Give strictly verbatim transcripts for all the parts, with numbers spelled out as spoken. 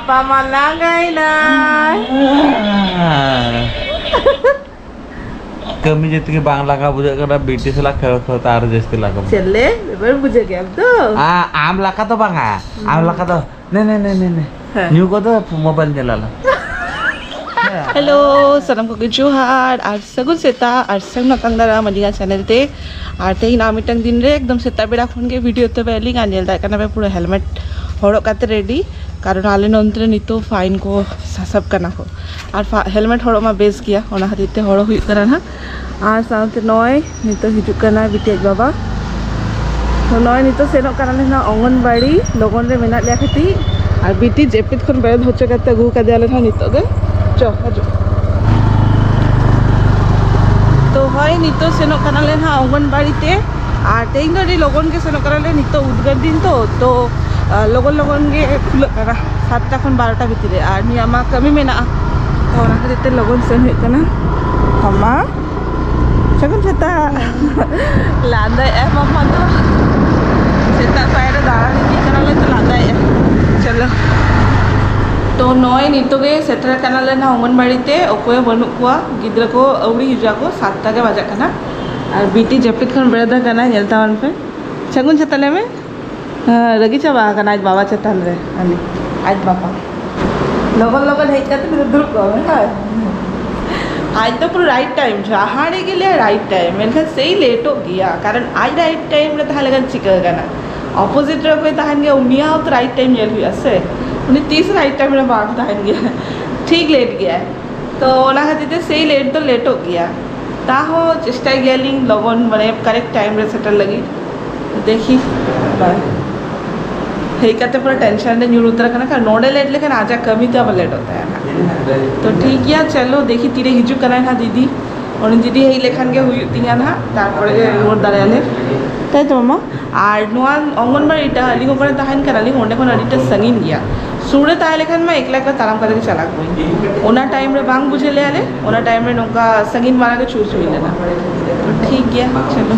ᱵᱟᱵᱟ ᱞᱟᱸᱜᱟᱭᱱᱟᱭ᱾ ᱠᱟᱹᱢᱤ ᱡᱮᱛᱮ ᱜᱮ ᱵᱟᱝ ᱞᱟᱸᱜᱟ ᱵᱩᱡᱷᱟᱹᱜ ᱠᱟᱱᱟ, ᱵᱤᱴᱤ ᱥᱟᱞᱟᱜ ᱠᱷᱮᱞ ᱠᱷᱮᱞ ᱛᱮ ᱟᱨ ᱡᱟᱹᱥᱛᱤ ᱞᱟᱸᱜᱟ ᱵᱩᱡᱷᱟᱹᱜ᱾ ᱪᱮᱞᱮ? ᱵᱮᱵᱟᱨ ᱵᱩᱡᱷᱟᱹᱜ ᱜᱮᱭᱟᱢ ᱛᱚ? ᱟ-, ᱟᱢ ᱞᱮᱠᱟ ᱫᱚ ᱵᱟᱝᱟ, ᱟᱢ ᱞᱮᱠᱟ ᱫᱚ᱾ ᱱᱮ, ᱱᱮ, ᱱᱮ, ᱱᱮ, ᱱᱮ᱾ ᱦᱮᱸ᱾ ᱧᱩ ᱠᱚᱫᱚ ᱢᱳᱵᱟᱭᱤᱞ ᱧᱮᱞ ᱟᱞᱟᱝ᱾ ᱦᱮᱞᱳ, ᱥᱟᱱᱟᱢ ᱠᱚᱜᱮ ᱡᱚᱦᱟᱨ ᱟᱨ ᱥᱟᱹᱜᱩᱱ ᱥᱮᱛᱟᱜ ᱟᱨ ᱥᱟᱹᱜᱩᱱ ᱟᱛᱟᱝ ᱫᱟᱨᱟᱢ ᱟᱹᱞᱤᱧᱟᱜ ᱪᱮᱱᱮᱞ ᱛᱮ᱾ ᱟᱨ ᱛᱮᱦᱮᱧ ᱟᱨ ᱢᱤᱫᱴᱟᱝ ᱫᱤᱱ ᱨᱮ ᱮᱠᱫᱚᱢ ᱥᱮᱛᱟᱜ ᱵᱮᱲᱟ ᱠᱷᱚᱱ ᱜᱮ ᱵᱷᱤᱰᱤᱭᱳ ᱛᱚᱵᱮ ᱟᱹᱞᱤᱧ ᱟᱨ ᱧᱮᱞ ᱫᱟᱲᱮᱭᱟᱜ ᱠᱟᱱᱟ ᱯᱮ ᱯᱩᱨᱟᱹ ᱦᱮᱞᱢᱮᱴ ᱦᱚᱨᱚᱜ ᱠᱟᱛᱮ ᱨᱮᱰᱤ, ᱠᱟᱨᱚᱱ ᱟᱞᱮ ᱱᱚᱱᱛᱮ ᱨᱮ ᱱᱤᱛᱚᱜ ᱯᱷᱟᱭᱤᱱ ᱠᱚ ᱥᱟᱥᱟᱵ ᱠᱟᱱᱟ ᱠᱚ᱾ ᱟᱨ ᱯᱷᱟ-, ᱦᱮᱞᱢᱮᱴ ᱦᱚᱨᱚᱜ ᱢᱟ ᱵᱮᱥ ᱜᱮᱭᱟ, ᱚᱱᱟ ᱠᱷᱟᱹᱛᱤᱨ ᱛᱮ ᱦᱚᱨᱚᱜ ᱦᱩᱭᱩᱜ ᱠᱟᱱᱟ ᱱᱟᱦᱟᱜ᱾ ᱟᱨ ᱥᱟᱶᱛᱮ ᱱᱚᱜᱼᱚᱭ ᱱᱤᱛᱚᱜ ᱦᱤᱡᱩᱜ ᱠᱟᱱᱟ ᱵᱤᱴᱤ ᱟᱡ ᱵᱟᱵᱟ᱾ ᱛᱚ ᱱᱚᱜᱼᱚᱭ ᱱᱤᱛᱚᱜ ᱥᱮᱱᱚᱜ ᱠᱟᱱᱟᱞᱮ ᱱᱟᱦᱟᱜ ᱚᱝᱜᱚᱱᱵᱟᱲᱤ, ᱞᱚᱜᱚᱱ ᱨᱮ ᱢᱮᱱᱟᱜ ᱞᱮᱭᱟ ᱠᱟᱹᱴᱤᱡ᱾ ᱟᱨ ᱵᱤᱴᱤ ᱡᱟᱹᱯᱤᱫ ᱠᱷᱚᱱ ᱵᱮᱨᱮᱫ ᱦᱚᱪᱚ ᱠᱟᱛᱮ ᱟᱹᱜᱩ ᱠᱟᱫᱮᱭᱟᱞᱮ ᱱᱟᱦᱟᱜ ᱱᱤᱛᱚᱜ ᱜᱮ᱾ ᱪᱚ, ᱦᱤᱡᱩᱜ᱾ ᱛᱚ ᱦᱳᱭ, ᱱᱤᱛᱚᱜ ᱥᱮᱱᱚᱜ ᱠᱟᱱᱟᱞᱮ ᱱᱟᱦᱟᱜ ᱚᱝᱜᱚᱱᱵᱟᱲᱤ ᱛᱮ᱾ ᱟᱨ ᱛᱮᱦᱮᱧ ᱫᱚ ᱟᱹᱰᱤ ᱞᱚᱜᱚᱱ ᱜᱮ ᱥᱮᱱᱚᱜ ᱠᱟᱱᱟᱞᱮ, ᱱᱤᱛᱚᱜ ᱩᱫᱽᱜᱟᱹᱨ ᱫᱤᱱ ᱛᱚ, ᱛᱚ, ᱟᱨ, ᱞᱚᱜᱚᱱ ᱞᱚᱜᱚᱱ ᱜᱮ ᱠᱷᱩᱞᱟᱹᱜ ᱠᱟᱱᱟ, ᱥᱟᱛᱴᱟ ᱠᱷᱚᱱ ᱵᱟᱨᱚᱴᱟ ᱵᱷᱤᱛᱤᱨ ᱨᱮ, ᱟᱨ ᱱᱤᱭᱟᱹ ᱟᱢᱟᱜ ᱠᱟᱹᱢᱤ ᱢᱮᱱᱟᱜᱼᱟ, ᱛᱚ ᱚᱱᱟ ᱠᱷᱟᱹᱛᱤᱨ ᱛᱮ ᱞᱚᱜᱚᱱ ᱥᱮᱱ ᱦᱩᱭᱩᱜ ᱠᱟᱱᱟ᱾ ᱟᱢᱟ, ᱥᱟᱹᱜᱩᱱ ᱥᱮᱛᱟᱜ᱾ ᱞᱟᱸᱫᱟᱭᱮᱜᱼᱟ ᱢᱟᱢᱟ ᱫᱚ᱾ ᱥᱮᱛᱟᱜ ᱯᱟᱭᱟᱨ ᱨᱮ ᱫᱟᱬᱟᱱ ᱤᱫᱤ ᱠᱟᱱᱟᱞᱮ ᱛᱚ ᱞᱟᱸᱫᱟᱭᱮᱜᱼᱟ᱾ ᱪᱚᱞᱚ᱾ ᱛᱚ ᱱᱚᱜᱼᱚᱭ ᱱᱤᱛᱚᱜ ᱜᱮ ᱥᱮᱴᱮᱨ ᱠᱟᱱᱟᱞᱮ ᱱᱟᱦᱟᱜ ᱚᱝᱜᱚᱱᱵᱟᱲᱤ ᱛᱮ, ᱚᱠᱚᱭ ᱦᱚᱸ ᱵᱟᱹᱱᱩᱜ ᱠᱚᱣᱟ, ᱜᱤᱫᱽᱨᱟᱹ ᱠᱚ ᱟᱹᱣᱲᱤ ᱦᱤᱡᱩᱜ ᱟᱠᱚ, ᱥᱟᱛᱴᱟ ᱜᱮ ᱵᱟᱡᱟᱜ ᱠᱟᱱᱟ᱾ ᱟᱨ ᱵᱤᱴᱤ ᱡᱟᱹᱯᱤᱫ ᱠᱷᱚᱱ ᱵᱮᱨᱮᱫ ᱟᱠᱟᱱᱟᱭ, ᱧᱮᱞ ᱛᱟᱵᱚᱱ ᱯᱮ᱾ ᱥᱟᱹᱜᱩᱱ ᱥᱮᱛᱟᱜ ᱞᱟᱹᱭ ᱢᱮ᱾ ᱦᱮᱸ, ᱨᱟᱹᱜᱤ ᱪᱟᱵᱟ ᱟᱠᱟᱱᱟ ᱟᱡ ᱵᱟᱵᱟ ᱪᱮᱛᱟᱱ ᱨᱮ, ᱟᱞᱮ, ᱟᱡ ᱵᱟᱵᱟ᱾ ᱞᱚᱜᱚᱱ ᱞᱚᱜᱚᱱ ᱦᱮᱡ ᱠᱟᱛᱮ ᱱᱤᱛᱚᱜ ᱫᱩᱲᱩᱵ ᱠᱚᱜ ᱢᱮ, ᱦᱳᱭ᱾ ᱟᱡ ᱫᱚ ᱯᱩᱨᱟᱹ ᱨᱟᱭᱤᱴ ᱴᱟᱭᱤᱢ, ᱡᱟᱦᱟᱸ ᱨᱮᱜᱮ ᱞᱟᱹᱭᱟ ᱨᱟᱭᱤᱴ ᱴᱟᱭᱤᱢ, ᱢᱮᱱᱠᱷᱟᱱ ᱥᱮᱭ ᱞᱮᱴᱚᱜ ᱜᱮᱭᱟ, ᱠᱟᱨᱚᱱ ᱟᱡ ᱨᱟᱭᱤᱴ ᱴᱟᱭᱤᱢ ᱨᱮ ᱛᱟᱦᱮᱸ ᱞᱮᱠᱷᱟᱱ ᱪᱤᱠᱟᱹ ᱜᱟᱱᱚᱜᱼᱟ? ᱚᱯᱳᱡᱤᱴ ᱨᱮ ᱚᱠᱚᱭ ᱛᱟᱦᱮᱱ ᱜᱮᱭᱟ, ᱩᱱᱤᱭᱟᱜ ᱦᱚᱸ ᱛᱚ ᱨᱟᱭᱤᱴ ᱴᱟᱭᱤᱢ ᱧᱮᱞ ᱦᱩᱭᱩᱜᱼᱟ ᱥᱮ, ᱩᱱᱤ ᱛᱤᱥ ᱨᱟᱭᱤᱴ ᱴᱟᱭᱤᱢ ᱨᱮ ᱵᱟᱝ ᱛᱟᱦᱮᱱ ᱜᱮᱭᱟ, ᱴᱷᱤᱠ ᱞᱮᱴ ᱜᱮᱭᱟᱭ᱾ ᱛᱚ ᱚᱱᱟ ᱠᱷᱟᱹᱛᱤᱨ ᱛᱮ ᱥᱮᱭ ᱞᱮᱴ ᱫᱚ ᱞᱮᱴᱚᱜ ᱜᱮᱭᱟ, ᱛᱟᱦᱚᱸ ᱪᱮᱥᱴᱟᱭ ᱜᱮᱭᱟᱞᱤᱧ ᱞᱚᱜᱚᱱ, ᱢᱟᱱᱮ ᱠᱟᱨᱮᱠᱴ ᱴᱟᱭᱤᱢ ᱨᱮ ᱥᱮᱴᱮᱨ ᱞᱟᱹᱜᱤᱫ᱾ ᱫᱮᱠᱷᱤ, ᱵᱟᱭ ᱦᱮᱡ ᱠᱟᱛᱮ ᱯᱩᱨᱟᱹ ᱴᱮᱱᱥᱚᱱ ᱨᱮ ᱧᱩᱨ ᱩᱛᱟᱹᱨ ᱟᱠᱟᱱᱟ, ᱠᱟᱨᱚᱱ ᱱᱚᱰᱮ ᱞᱮᱴ ᱞᱮᱠᱷᱟᱱ ᱟᱡᱟᱜ ᱠᱟᱹᱢᱤ ᱛᱮ ᱟᱵᱟᱨ ᱞᱮᱴᱚᱜ ᱛᱟᱭᱟ ᱱᱟᱦᱟᱜ᱾ ᱛᱚ ᱴᱷᱤᱠ ᱜᱮᱭᱟ, ᱪᱚᱞᱚ ᱫᱮᱠᱷᱤ ᱛᱤᱨᱮ ᱦᱤᱡᱩᱜ ᱠᱟᱱᱟᱭ ᱱᱟᱦᱟᱜ ᱫᱤᱫᱤ᱾ ᱩᱱᱤ ᱫᱤᱫᱤ ᱦᱮᱡ ᱞᱮᱠᱷᱟᱱ ᱜᱮ ᱦᱩᱭᱩᱜ ᱛᱤᱧᱟ ᱱᱟᱦᱟᱜ, ᱛᱟᱨᱯᱚᱨᱮ ᱜᱮ ᱨᱩᱣᱟᱹᱲ ᱫᱟᱲᱮᱭᱟᱜᱼᱟᱞᱮ᱾ ᱛᱟᱭ ᱛᱚ ᱢᱟᱢᱟ? ᱟᱨ ᱱᱚᱣᱟ ᱚᱝᱜᱚᱱᱵᱟᱲᱤᱴᱟ ᱟᱹᱞᱤᱧ ᱚᱠᱟᱨᱮ ᱛᱟᱦᱮᱱ ᱠᱟᱱᱟᱞᱤᱧ, ᱚᱸᱰᱮ ᱠᱷᱚᱱ ᱟᱹᱰᱤᱴᱟ ᱥᱟᱺᱜᱤᱧ ᱜᱮᱭᱟ᱾ ᱥᱩᱨ ᱨᱮ ᱛᱟᱦᱮᱸ ᱞᱮᱠᱷᱟᱱ ᱢᱟ ᱮᱠᱞᱟ ᱮᱠᱞᱟ ᱛᱟᱲᱟᱢ ᱠᱟᱛᱮ ᱜᱮ ᱪᱟᱞᱟᱜ ᱠᱚᱣᱟᱧ᱾ ᱚᱱᱟ ᱴᱟᱭᱤᱢ ᱨᱮ ᱵᱟᱝ ᱵᱩᱡᱷᱟᱹᱣ ᱞᱮᱭᱟ ᱞᱮ, ᱚᱱᱟ ᱴᱟᱭᱤᱢ ᱨᱮ ᱱᱚᱝᱠᱟ ᱥᱟᱺᱜᱤᱧ ᱢᱟᱨᱟᱝ ᱜᱮ ᱪᱩᱡᱽ ᱦᱩᱭ ᱞᱮᱱᱟ᱾ ᱴᱷᱤᱠ ᱜᱮᱭᱟ, ᱪᱚᱞᱚ᱾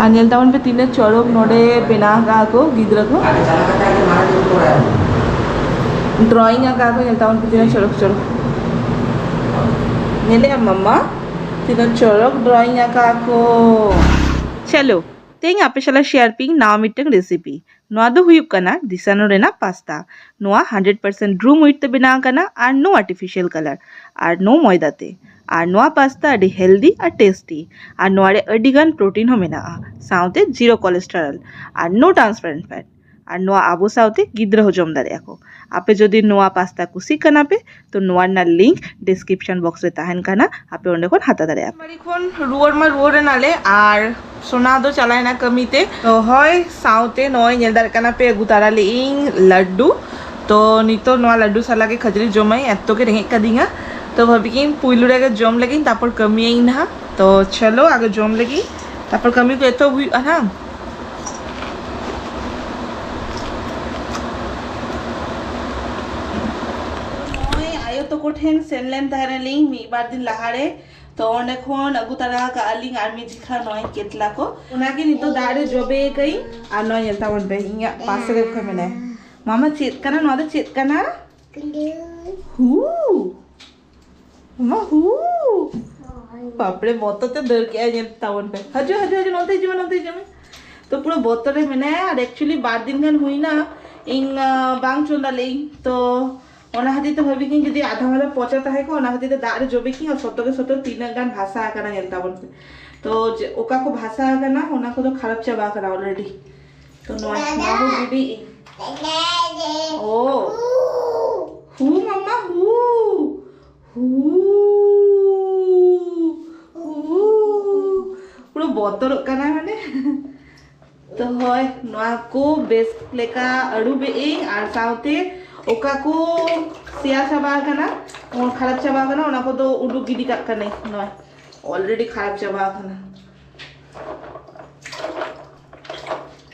ᱟᱨ ᱧᱮᱞ ᱛᱟᱵᱚᱱ ᱯᱮ ᱛᱤᱱᱟᱹᱜ ᱪᱚᱨᱚᱠ ᱱᱚᱰᱮ ᱵᱮᱱᱟᱣ ᱟᱠᱟᱫ ᱠᱚ ᱜᱤᱫᱽᱨᱟᱹ ᱠᱚ᱾ ᱰᱨᱚᱭᱤᱝ ᱟᱠᱟᱫ ᱠᱚ, ᱧᱮᱞ ᱛᱟᱵᱚᱱ ᱯᱮ ᱛᱤᱱᱟᱹᱜ ᱪᱚᱨᱚᱠ ᱪᱚᱨᱚᱠ᱾ ᱧᱮᱞᱮᱜᱼᱟᱢ ᱢᱟᱢᱟ, ᱛᱤᱱᱟᱹᱜ ᱪᱚᱨᱚᱠ ᱰᱨᱚᱭᱤᱝ ᱟᱠᱟᱫ ᱠᱚ᱾ ᱪᱚᱞᱚ, ᱛᱮᱦᱮᱧ ᱟᱯᱮ ᱥᱟᱞᱟᱜ ᱥᱮᱭᱟᱨ ᱯᱤᱧ ᱱᱟᱣᱟ ᱢᱤᱫᱴᱟᱝ ᱨᱮᱥᱤᱯᱤ᱾ ᱱᱚᱣᱟ ᱫᱚ ᱦᱩᱭᱩᱜ ᱠᱟᱱᱟ ᱰᱤᱥᱟᱱᱳ ᱨᱮᱱᱟᱜ ᱯᱟᱥᱛᱟ᱾ ᱱᱚᱣᱟ ᱦᱟᱱᱰᱨᱮᱰ ᱯᱟᱨᱥᱮᱱᱴ ᱨᱩᱢ ᱦᱩᱭᱤᱴ ᱛᱮ ᱵᱮᱱᱟᱣ ᱟᱠᱟᱱᱟ ᱟᱨ ᱱᱳ ᱟᱨᱴᱤᱯᱷᱤᱥᱤᱭᱟᱞ ᱠᱟᱞᱟᱨ ᱟᱨ ᱱᱳ ᱢᱚᱭᱫᱟ ᱛᱮ᱾ ᱟᱨ ᱱᱚᱣᱟ ᱯᱟᱥᱛᱟ ᱟᱹᱰᱤ ᱦᱮᱞᱫᱤ ᱟᱨ ᱴᱮᱥᱴᱤ᱾ ᱟᱨ ᱱᱚᱣᱟ ᱨᱮ ᱟᱹᱰᱤ ᱜᱟᱱ ᱯᱨᱳᱴᱤᱱ ᱦᱚᱸ ᱢᱮᱱᱟᱜᱼᱟ, ᱥᱟᱶᱛᱮ ᱡᱤᱨᱳ ᱠᱚᱞᱮᱥᱴᱨᱚᱞ ᱟᱨ ᱱᱳ ᱴᱨᱟᱱᱥᱯᱟᱨᱮᱱᱴ ᱯᱷᱮᱴ᱾ ᱟᱨ ᱱᱚᱣᱟ ᱟᱵᱚ ᱥᱟᱶᱛᱮ ᱜᱤᱫᱽᱨᱟᱹ ᱦᱚᱸ ᱡᱚᱢ ᱫᱟᱲᱮᱭᱟᱜᱼᱟ ᱠᱚ᱾ ᱟᱯᱮ ᱡᱩᱫᱤ ᱱᱚᱣᱟ ᱯᱟᱥᱛᱟ ᱠᱩᱥᱤᱜ ᱠᱟᱱᱟ ᱯᱮ, ᱛᱚ ᱱᱚᱣᱟ ᱨᱮᱱᱟᱜ ᱞᱤᱝᱠ ᱰᱤᱥᱠᱨᱤᱯᱥᱚᱱ ᱵᱚᱠᱥ ᱨᱮ ᱛᱟᱦᱮᱱ ᱠᱟᱱᱟ, ᱟᱯᱮ ᱚᱸᱰᱮ ᱠᱷᱚᱱ ᱦᱟᱛᱟᱣ ᱫᱟᱲᱮᱭᱟᱜᱼᱟ ᱯᱮ᱾ ᱠᱷᱚᱱ ᱨᱩᱣᱟᱹᱲ ᱢᱟ ᱨᱩᱣᱟᱹᱲ ᱮᱱᱟᱞᱮ, ᱟᱨ ᱥᱳᱱᱟ ᱫᱚ ᱪᱟᱞᱟᱣ ᱮᱱᱟ ᱠᱟᱹᱢᱤ ᱛᱮ᱾ ᱛᱚ ᱦᱳᱭ, ᱥᱟᱶᱛᱮ ᱱᱚᱜᱼᱚᱭ ᱧᱮᱞ ᱫᱟᱲᱮᱭᱟᱜ ᱠᱟᱱᱟ ᱯᱮ, ᱟᱹᱜᱩ ᱛᱟᱨᱟ ᱞᱮᱜ ᱤᱧ ᱞᱟᱹᱰᱩ᱾ ᱛᱚ ᱱᱤᱛᱚᱜ ᱱᱚᱣᱟ ᱞᱟᱹᱰᱩ ᱥᱟᱞᱟᱜ ᱜᱮ ᱠᱷᱟᱹᱡᱟᱹᱲᱤ ᱡᱚᱢᱟᱹᱧ, ᱮᱛᱚ ᱜᱮ ᱨᱮᱸᱜᱮᱡ ᱠᱟᱫᱤᱧᱟ᱾ ᱛᱚ ᱵᱷᱟᱵᱤ ᱠᱤᱧ ᱯᱩᱭᱞᱩ ᱨᱮᱜᱮ ᱡᱚᱢ ᱞᱮᱜᱤᱧ, ᱛᱟᱨᱯᱚᱨ ᱠᱟᱹᱢᱤᱭᱟᱹᱧ ᱱᱟᱦᱟᱜ᱾ ᱛᱚ ᱪᱚᱞᱚ, ᱟᱜᱮ ᱡᱚᱢ ᱞᱮᱜᱤᱧ, ᱛᱟᱨᱯᱚᱨ ᱠᱟᱹᱢᱤ ᱠᱚ ᱮᱛᱚᱦᱚᱵ ᱦᱩᱭᱩᱜᱼᱟ ᱱᱟᱦᱟᱜ᱾ ᱱᱚᱜᱼᱚᱭ ᱟᱭᱳ ᱛᱟᱠᱚ ᱴᱷᱮᱱ ᱥᱮᱱ ᱞᱮᱱ ᱛᱟᱦᱮᱱᱟᱞᱤᱧ ᱢᱤᱫ ᱵᱟᱨ ᱫᱤᱱ ᱞᱟᱦᱟᱨᱮ᱾ ᱛᱚ ᱚᱸᱰᱮ ᱠᱷᱚᱱ ᱟᱹᱜᱩ ᱛᱟᱨᱟ ᱟᱠᱟᱫᱼᱟ ᱞᱤᱧ ᱟᱨ ᱢᱤᱫ ᱡᱤᱠᱷᱟ ᱱᱚᱜᱼᱚᱭ ᱠᱮᱛᱞᱟ ᱠᱚ᱾ ᱚᱱᱟᱜᱮ ᱱᱤᱛᱚᱜ ᱫᱟᱜ ᱨᱮ ᱡᱚᱵᱮ ᱠᱟᱹᱧ᱾ ᱟᱨ ᱱᱚᱜᱼᱚᱭ ᱧᱮᱞ ᱛᱟᱵᱚᱱ ᱯᱮ, ᱤᱧᱟᱹᱜ ᱯᱟᱥᱮ ᱨᱮ ᱚᱠᱚᱭ ᱢᱮᱱᱟᱭᱟ? ᱢᱟᱢᱟ, ᱪᱮᱫ ᱠᱟᱱᱟ ᱱᱚᱣᱟ ᱫᱚ? ᱪᱮᱫ ᱠᱟᱱᱟ? ᱦᱩ᱾ ᱢᱟᱢᱟ, ᱦᱩ᱾ ᱵᱟᱯᱨᱮ, ᱵᱚᱛᱚᱨ ᱛᱮ ᱫᱟᱹᱲ ᱠᱮᱜᱼᱟᱭ᱾ ᱧᱮᱞ ᱛᱟᱵᱚᱱ ᱯᱮ᱾ ᱦᱤᱡᱩᱜ, ᱦᱤᱡᱩᱜ, ᱦᱤᱡᱩᱜ, ᱱᱚᱱᱛᱮ ᱦᱤᱡᱩᱜ ᱢᱮ, ᱱᱚᱱᱛᱮ ᱦᱤᱡᱩᱜ ᱢᱮ᱾ ᱛᱚ ᱯᱩᱨᱟᱹ ᱵᱚᱛᱚᱨ ᱨᱮ ᱢᱮᱱᱟᱭᱟ᱾ ᱟᱨ actually ᱵᱟᱨ ᱫᱤᱱ ᱜᱟᱱ ᱦᱩᱭᱱᱟ ᱤᱧ, ᱟᱸ, ᱵᱟᱝ ᱪᱚᱸᱫᱟ ᱞᱮᱜ ᱤᱧ᱾ ᱛᱚ ᱚᱱᱟ ᱠᱷᱟᱹᱛᱤᱨ ᱛᱮ ᱵᱷᱟᱹᱵᱤ ᱠᱤᱧ ᱡᱩᱫᱤ ᱟᱫᱷᱟ ᱢᱟᱫᱷᱟ ᱯᱚᱪᱟ ᱛᱟᱦᱮᱸ ᱠᱚᱜ, ᱚᱱᱟ ᱠᱷᱟᱹᱛᱤᱨ ᱛᱮ ᱫᱟᱜ ᱨᱮ ᱡᱚᱵᱮ ᱠᱤᱧ᱾ ᱟᱨ ᱥᱚᱛᱚ ᱜᱮ ᱥᱚᱛᱚ ᱛᱤᱱᱟᱹᱜ ᱜᱟᱱ ᱵᱷᱟᱥᱟ ᱟᱠᱟᱱᱟ ᱧᱮᱞ ᱛᱟᱵᱚᱱ ᱯᱮ᱾ ᱛᱚ ᱡᱮ ᱚᱠᱟ ᱠᱚ ᱵᱷᱟᱥᱟ ᱟᱠᱟᱱᱟ, ᱚᱱᱟ ᱠᱚᱫᱚ ᱠᱷᱟᱨᱟᱯ ᱪᱟᱵᱟ ᱟᱠᱟᱱᱟ already᱾ ᱛᱚ ᱱᱚᱣᱟ, ᱱᱚᱣᱟ ᱠᱚ ᱜᱤᱰᱤ ᱤᱧ᱾ ᱳ᱾ ᱦᱩ ᱢᱟᱢᱟ, ᱦᱩ᱾ ᱦᱩ᱾ ᱦᱩ᱾ ᱯᱩᱨᱟᱹ ᱵᱚᱛᱚᱨᱚᱜ ᱠᱟᱱᱟ ᱢᱟᱱᱮ᱾ ᱛᱚ ᱦᱳᱭ, ᱱᱚᱣᱟ ᱠᱚ ᱵᱮᱥ ᱞᱮᱠᱟ ᱟᱹᱨᱩᱵᱮᱜ ᱟᱹᱧ ᱟᱨ ᱥᱟᱶᱛᱮ ᱚᱠᱟ ᱠᱚ ᱥᱮᱭᱟ ᱪᱟᱵᱟ ᱟᱠᱟᱱᱟ, ᱠᱷᱟᱨᱟᱯ ᱪᱟᱵᱟ ᱟᱠᱟᱱᱟ, ᱚᱱᱟ ᱠᱚᱫᱚ ᱩᱰᱩᱠ ᱜᱤᱰᱤ ᱠᱟᱜ ᱠᱟᱹᱱᱟᱹᱧ᱾ ᱱᱚᱜᱼᱚᱭ already ᱠᱷᱟᱨᱟᱯ ᱪᱟᱵᱟ ᱟᱠᱟᱱᱟ᱾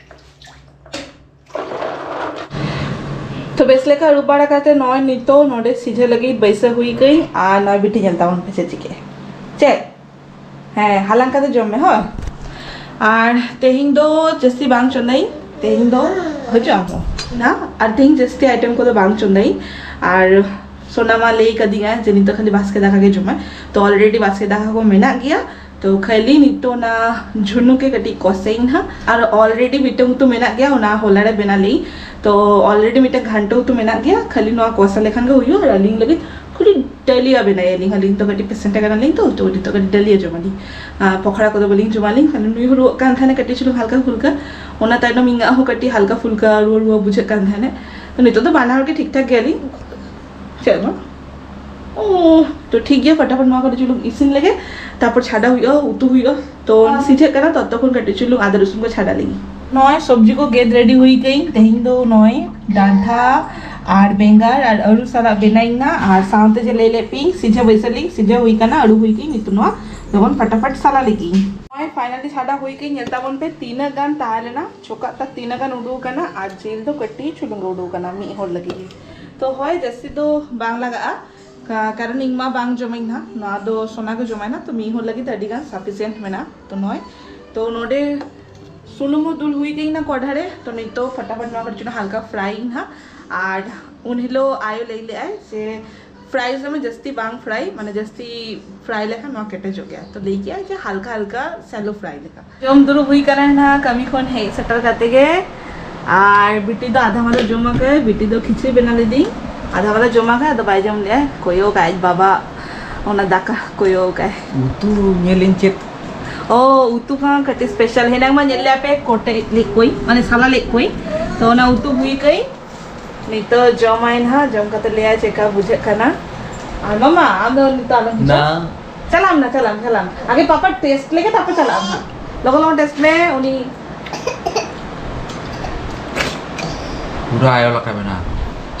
ᱛᱚ ᱵᱮᱥ ᱞᱮᱠᱟ ᱟᱹᱨᱩᱵ ᱵᱟᱲᱟ ᱠᱟᱛᱮ ᱱᱚᱜᱼᱚᱭ ᱱᱤᱛᱚᱜ ᱱᱚᱰᱮ ᱥᱤᱡᱷᱟᱹ ᱞᱟᱹᱜᱤᱫ ᱵᱟᱹᱭᱥᱟᱹᱣ ᱦᱩᱭ ᱠᱟᱹᱧ᱾ ᱟᱨ ᱱᱚᱜᱼᱚᱭ ᱵᱤᱴᱤ ᱧᱮᱞ ᱛᱟᱵᱚᱱ ᱯᱮ ᱪᱮᱫ ᱪᱤᱠᱟᱹ᱾ ᱪᱮᱫ? ᱦᱮᱸ, ᱦᱟᱞᱟᱝ ᱠᱟᱛᱮ ᱡᱚᱢ ᱢᱮ, ᱦᱳᱭ᱾ ᱟᱨ ᱛᱮᱦᱮᱧ ᱫᱚ ᱡᱟᱹᱥᱛᱤ ᱵᱟᱝ ᱪᱚᱸᱫᱟᱭᱟᱹᱧ, ᱛᱮᱦᱮᱧ ᱫᱚ ᱦᱤᱡᱩᱜ ᱟᱢ ᱦᱚᱸ᱾ ᱱᱟ᱾ ᱟᱨ ᱛᱮᱦᱮᱧ ᱡᱟᱹᱥᱛᱤ ᱟᱭᱴᱮᱢ ᱠᱚᱫᱚ ᱵᱟᱝ ᱪᱚᱸᱫᱟᱭᱤᱧ᱾ ᱟᱨ ᱥᱳᱱᱟ ᱢᱟ ᱞᱟᱹᱭ ᱠᱟᱫᱤᱧᱟ ᱡᱮ ᱱᱤᱛᱚᱜ ᱠᱷᱟᱹᱞᱤ ᱵᱟᱥᱠᱮ ᱫᱟᱠᱟ ᱜᱮ ᱡᱚᱢᱟᱭ᱾ ᱛᱚ ᱚᱞᱨᱮᱰᱤ ᱵᱟᱥᱠᱮ ᱫᱟᱠᱟ ᱠᱚ ᱢᱮᱱᱟᱜ ᱜᱮᱭᱟ᱾ ᱛᱚ ᱠᱷᱟᱹᱞᱤ ᱱᱤᱛᱚᱜ ᱚᱱᱟ ᱡᱷᱩᱱᱩᱠ ᱜᱮ ᱠᱟᱹᱴᱤᱡ ᱠᱚᱥᱟᱭᱤᱧ ᱦᱟᱸᱜ᱾ ᱟᱨ ᱚᱞᱨᱮᱰᱤ ᱢᱤᱫᱴᱟᱝ ᱩᱛᱩ ᱢᱮᱱᱟᱜ ᱜᱮᱭᱟ, ᱚᱱᱟ ᱦᱚᱞᱟ ᱨᱮ ᱵᱮᱱᱟᱣ ᱞᱮᱭᱤᱧ᱾ ᱛᱚ ᱚᱞᱨᱮᱰᱤ ᱢᱤᱫᱴᱟᱝ ᱜᱷᱟᱱᱴᱚ ᱩᱛᱩ ᱢᱮᱱᱟᱜ ᱜᱮᱭᱟ, ᱠᱷᱟᱹᱞᱤ ᱱᱚᱣᱟ ᱠᱚᱥᱟ ᱞᱮᱠᱷᱟᱱ ᱜᱮ ᱦᱩᱭᱩᱜᱼᱟ᱾ ᱟᱨ ᱟᱹᱞᱤᱧ ᱞᱟᱹᱜᱤᱫ ᱠᱷᱟᱹᱞᱤ ᱰᱟᱹᱞᱤᱭᱟ ᱵᱮᱱᱟᱭᱟᱞᱤᱧ᱾ ᱟᱹᱞᱤᱧ ᱫᱚ ᱠᱟᱹᱴᱤᱡ ᱯᱮᱥᱮᱱᱴ ᱠᱟᱱᱟᱞᱤᱧ ᱛᱚ, ᱛᱚ ᱱᱤᱛᱚᱜ ᱠᱟᱹᱴᱤᱡ ᱰᱟᱹᱞᱤᱭᱟ ᱡᱚᱢᱟᱞᱤᱧ᱾ ᱟᱨ ᱯᱚᱠᱷᱲᱟ ᱠᱚᱫᱚ ᱵᱟᱹᱞᱤᱧ ᱡᱚᱢᱟᱞᱤᱧ᱾ ᱠᱷᱟᱹᱞᱤ ᱱᱩᱭ ᱦᱚᱸ ᱨᱩᱣᱟᱹᱜ ᱠᱟᱱ ᱛᱟᱦᱮᱱᱟ ᱠᱟᱹᱴᱤᱡ ᱪᱩᱞᱩᱝ ᱦᱟᱞᱠᱟ ᱯᱷᱩᱞᱠᱟ, ᱚᱱᱟ ᱛᱟᱭᱱᱚᱢ ᱤᱧᱟᱹᱜ ᱦᱚᱸ ᱠᱟᱹᱴᱤᱡ ᱦᱟᱞᱠᱟ ᱯᱷᱩᱞᱠᱟ ᱨᱩᱣᱟᱹ ᱨᱩᱣᱟᱹ ᱵᱩᱡᱷᱟᱹᱜ ᱠᱟᱱ ᱛᱟᱦᱮᱱᱟ᱾ ᱛᱚ ᱱᱤᱛᱚᱜ ᱫᱚ ᱵᱟᱱᱟ ᱦᱚᱲ ᱜᱮ ᱴᱷᱤᱠ ᱴᱷᱟᱠ ᱜᱮᱭᱟᱞᱤᱧ᱾ ᱪᱮᱫ ᱦᱚᱸ ᱵᱟᱝ᱾ ᱳ, ᱛᱚ ᱴᱷᱤᱠ ᱜᱮᱭᱟ, ᱯᱷᱟᱴᱟᱯᱷᱟᱴ ᱱᱚᱣᱟ ᱠᱟᱹᱴᱤᱡ ᱪᱩᱞᱩᱝ ᱤᱥᱤᱱ ᱞᱮᱜᱮ, ᱛᱟᱨᱯᱚᱨ ᱪᱷᱟᱰᱟ ᱦᱩᱭᱩᱜᱼᱟ, ᱩᱛᱩ ᱦᱩᱭᱩᱜᱼᱟ᱾ ᱛᱚ ᱥᱤᱡᱷᱟᱹᱜ ᱠᱟᱱᱟ, ᱛᱚᱛᱚᱠᱷᱚᱱ ᱠᱟᱹᱴᱤᱡ ᱪᱩᱞᱩᱝ ᱟᱫᱟ ᱨᱚᱥᱩᱱ ᱠᱚ ᱪᱷᱟᱰᱟ ᱞᱮᱜᱮ᱾ ᱱᱚᱜᱼᱚᱭ ᱥᱚᱵᱽᱡᱤ ᱠᱚ ᱜᱮᱫ ᱨᱮᱰᱤ ᱦᱩᱭ ᱠᱟᱹᱧ᱾ ᱛᱮᱦᱮᱧ ᱫᱚ ᱱᱚᱜᱼᱚᱭ ᱰᱟᱱᱴᱷᱟ ᱟᱨ ᱵᱮᱸᱜᱟᱲ ᱟᱨ ᱟᱹᱞᱩ ᱥᱟᱞᱟᱜ ᱵᱮᱱᱟᱣᱤᱧ ᱱᱟ, ᱟᱨ ᱥᱟᱶᱛᱮ ᱡᱮ ᱞᱟᱹᱭ ᱞᱮᱫ ᱯᱮᱭᱟᱹᱧ, ᱥᱤᱡᱷᱟᱹ ᱵᱟᱹᱭᱥᱟᱹᱞᱤᱧ ᱥᱤᱡᱷᱟᱹ ᱦᱩᱭ ᱠᱟᱱᱟ, ᱟᱹᱞᱩ ᱦᱩᱭ ᱠᱟᱹᱧ᱾ ᱱᱤᱛᱚᱜ ᱱᱚᱣᱟ ᱞᱚᱜᱚᱱ ᱯᱷᱟᱴᱟᱯᱷᱟᱴ ᱥᱟᱞᱟ ᱞᱮᱜᱤᱧ᱾ ᱱᱚᱜᱼᱚᱭ ᱯᱷᱟᱭᱱᱟᱞᱤ ᱪᱷᱟᱰᱟ ᱦᱩᱭ ᱠᱟᱹᱧ᱾ ᱧᱮᱞ ᱛᱟᱵᱚᱱ ᱯᱮ ᱛᱤᱱᱟᱹᱜ ᱜᱟᱱ ᱛᱟᱦᱮᱸ ᱞᱮᱱᱟ, ᱪᱷᱚᱠᱟᱜ ᱛᱟ ᱛᱤᱱᱟᱹᱜ ᱜᱟᱱ ᱩᱰᱩᱠ ᱟᱠᱟᱱᱟ, ᱟᱨ ᱡᱤᱞ ᱫᱚ ᱠᱟᱹᱴᱤᱡ ᱪᱩᱞᱩᱝ ᱜᱮ ᱩᱰᱩᱠ ᱟᱠᱟᱱᱟ ᱢᱤᱫ ᱦᱚᱲ ᱞᱟᱹᱜᱤᱫ ᱜᱮ᱾ ᱛᱚ ᱦᱳᱭ, ᱡᱟᱹᱥᱛᱤ ᱫᱚ ᱵᱟᱝ ᱞᱟᱜᱟᱜᱼᱟ᱾ ᱠᱟ-, ᱠᱟᱨᱚᱱ ᱤᱧ ᱢᱟ ᱵᱟᱝ ᱡᱚᱢᱟᱹᱧ ᱱᱟᱦᱟᱜ, ᱱᱚᱣᱟ ᱫᱚ ᱥᱳᱱᱟ ᱜᱮ ᱡᱚᱢᱟᱭ ᱱᱟ, ᱛᱚ ᱢᱤᱫ ᱦᱚᱲ ᱞᱟᱹᱜᱤᱫ ᱟᱹᱰᱤ ᱜᱟᱱ ᱥᱟᱯᱷᱤᱥᱤᱭᱮᱱᱴ ᱢᱮᱱᱟᱜᱼᱟ᱾ ᱛᱚ ᱱᱚᱜᱼᱚᱭ, ᱛᱚ ᱱᱚᱰᱮ ᱥᱩᱱᱩᱢ ᱦᱚᱸ ᱫᱩᱞ ᱦᱩᱭ ᱠᱟᱹᱧ ᱱᱟ ᱠᱚᱲᱦᱟ ᱨᱮ᱾ ᱛᱚ ᱱᱤᱛᱚᱜ ᱯᱷᱟᱴᱟᱯᱷᱟᱴ ᱱᱚᱣᱟ ᱠᱟᱹᱴᱤᱡ ᱪᱩᱞᱩᱝ ᱦᱟᱞᱠᱟ ᱯᱷᱨᱟᱭ ᱤᱧ ᱱᱟᱦᱟᱜ᱾ ᱟᱨ ᱩᱱ ᱦᱤᱞᱳᱜ ᱟᱭᱳ ᱞᱟᱹᱭ ᱞᱮᱫᱼᱟᱭ ᱡᱮ ᱯᱷᱨᱟᱭ ᱥᱚᱢᱚᱭ ᱡᱟᱹᱥᱛᱤ ᱵᱟᱝ ᱯᱷᱨᱟᱭ, ᱢᱟᱱᱮ ᱡᱟᱹᱥᱛᱤ ᱯᱷᱨᱟᱭ ᱞᱮᱠᱷᱟᱱ ᱱᱚᱣᱟ ᱠᱮᱴᱮᱡᱚᱜ ᱜᱮᱭᱟ᱾ ᱛᱚ ᱞᱟᱹᱭ ᱠᱮᱫᱼᱟᱭ ᱡᱮ ᱦᱟᱞᱠᱟ ᱦᱟᱞᱠᱟ ᱥᱮᱞᱳ ᱯᱷᱨᱟᱭ ᱞᱮᱠᱟ᱾ ᱡᱚᱢ ᱫᱩᱲᱩᱵ ᱦᱩᱭ ᱠᱟᱱᱟ ᱱᱟᱦᱟᱜ ᱠᱟᱹᱢᱤ ᱠᱷᱚᱱ ᱦᱮᱡ ᱥᱮᱴᱮᱨ ᱠᱟᱛᱮ ᱜᱮ᱾ ᱟᱨ ᱵᱤᱴᱤ ᱫᱚ ᱟᱫᱷᱟ ᱢᱟᱞᱟ ᱡᱚᱢ ᱟᱠᱟᱫ, ᱵᱤᱴᱤ ᱫᱚ ᱠᱷᱤᱪᱲᱤ ᱵᱮᱱᱟᱣ ᱞᱮᱫᱤᱧ, ᱟᱫᱷᱟ ᱢᱟᱞᱟ ᱡᱚᱢ ᱟᱠᱟᱫ, ᱟᱫᱚ ᱵᱟᱭ ᱡᱚᱢ ᱞᱮᱫᱼᱟ᱾ ᱠᱚᱭᱚᱜ ᱟᱭ ᱟᱡ ᱵᱟᱵᱟ ᱚᱱᱟ ᱫᱟᱠᱟ ᱠᱚᱭᱚᱜ ᱟᱭ᱾ ᱩᱛᱩ ᱧᱮᱞᱤᱧ ᱪᱮᱫ? ᱚ, ᱩᱛᱩ ᱠᱚᱦᱚᱸ ᱠᱟᱹᱴᱤᱡ ᱥᱯᱮᱥᱟᱞ᱾ ᱦᱮᱱᱟᱝ ᱢᱟ ᱧᱮᱞ ᱞᱮᱭᱟ ᱯᱮ ᱠᱚᱴᱮᱡ ᱞᱮᱫ ᱠᱚᱭ, ᱢᱟᱱᱮ ᱥᱟᱞᱟ ᱞᱮᱫ ᱠᱚᱭ᱾ ᱛᱚ ᱚᱱᱟ ᱩᱛᱩ ᱦᱩᱭ ᱠᱟᱹᱡ ᱱᱤᱛᱚᱜ ᱡᱚᱢᱟᱭ ᱱᱟᱦᱟᱜ, ᱡᱚᱢ ᱠᱟᱛᱮ ᱞᱟᱹᱭᱟᱭ ᱪᱮᱫᱠᱟ ᱵᱩᱡᱷᱟᱹᱜ ᱠᱟᱱᱟ᱾ ᱟᱨ ᱢᱟᱢᱟ, ᱟᱢ ᱫᱚ ᱱᱤᱛᱚᱜ ᱟᱞᱚᱢ ᱦᱤᱡᱩᱜᱼᱟ᱾ ᱪᱟᱞᱟᱜ ᱟᱢ ᱱᱟ, ᱪᱟᱞᱟᱜ ᱟᱢ, ᱪᱟᱞᱟᱜ ᱟᱢ᱾ ᱟᱜᱮ ᱯᱟᱯᱟ ᱴᱮᱥᱴ ᱞᱮᱜᱮ, ᱛᱟᱨᱯᱚᱨ ᱪᱟᱞᱟᱜ ᱟᱢ ᱱᱟᱦᱟᱜ᱾ ᱞᱚᱜᱚᱱ ᱞᱚᱜᱚᱱ ᱴᱮᱥᱴ ᱢᱮ, ᱩᱱᱤ᱾ ᱯᱩᱨᱟᱹ ᱟᱭᱳ ᱞᱮᱠᱟ ᱵᱮᱱᱟᱣ᱾